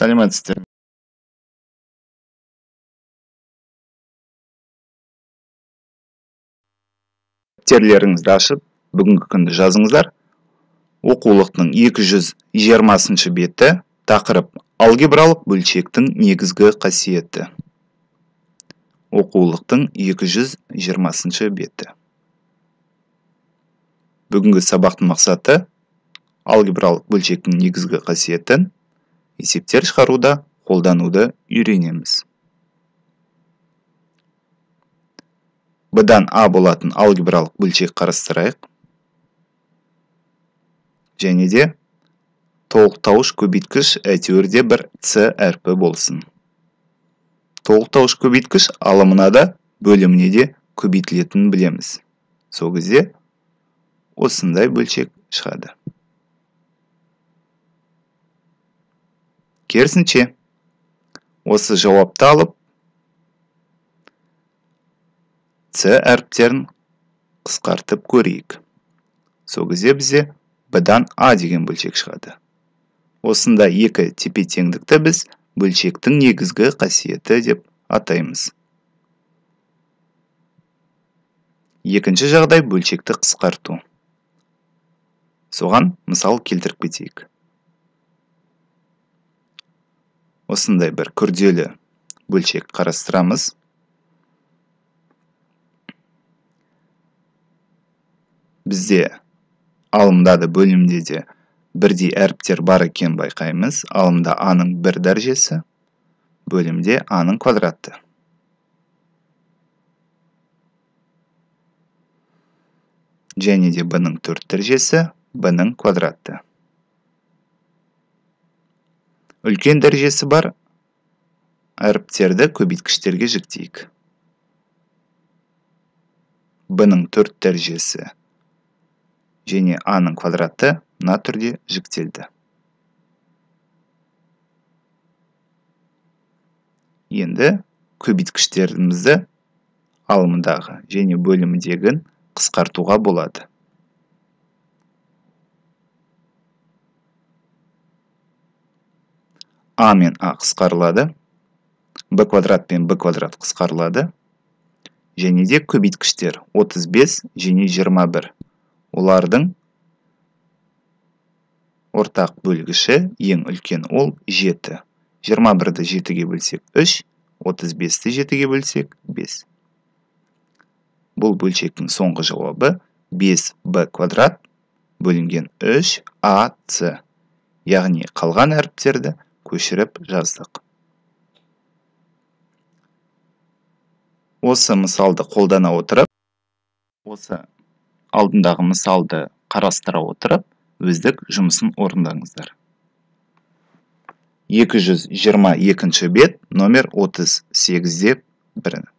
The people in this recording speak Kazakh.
Сәлеметсіздер. Дәптерлеріңізді ашып, бүгінгі күнді жазыңыздар. Оқулықтың 220-шы беті, тақырып алгебралық бөлшектің негізгі қасиеті. Оқулықтың 220-шы беті. Бүгінгі сабақтың мақсаты алгебралық бөлшектің негізгі қасиетін есептер шығаруда қолдануды үйренеміз. Б-дан А болатын алгебралық бөлшек қарастырайық. Және де толықтауыш көбейткіш әйтеуір де бір С әрпі болсын. Толықтауыш көбейткіш алымына да бөліміне де көбейтілетінін білеміз. Сол кезде осындай бөлшек шығады. Керісінше, осы жауапты алып, С әріптерін қысқартып көрейік. Сол кезде бізде Б-дан А деген бөлшек шығады. Осында екі тепе-теңдікті біз бөлшектің негізгі қасиеті деп атаймыз. Екінші жағдай бөлшекті қысқарту. Соған мысал келтіріп кетейік. Осындай бір күрделі бөлшек қарастырамыз. Бізде алымда да бөлімде де бірдей әріптер бар екен байқаймыз. Алымда А-ның бір дәрежесі, бөлімде А-ның квадраты. Және де Б-ның 4 дәрежесі, Б-ның квадраты. Үлкен дәрежесі бар әріптерді көбейткіштерге жіктейік. Б-ның 4 дәрежесі және А-ның квадраты мына түрде жіктелді. Енді көбейткіштерімізді алымындағы және бөліміндегін қысқартуға болады. А мен А қысқарылады, Б квадрат пен Б квадрат қысқарылады, және де көбейткіштер 35 және 21. Олардың ортақ бөлгіші ең үлкен ол 7. 21-ді 7-ге бөлсек 3, 35-ті 7-ге бөлсек 5. Бұл бөлшектің соңғы жауабы 5b квадрат бөлінген 3ac. Яғни қалған әріптерді көшіріп жаздық. Осы мысалды қолдана отырып, осы алдындағы мысалды қарастыра отырып, өздік жұмысын орындаңыздар. 222-ші бет, номер 38-де 1.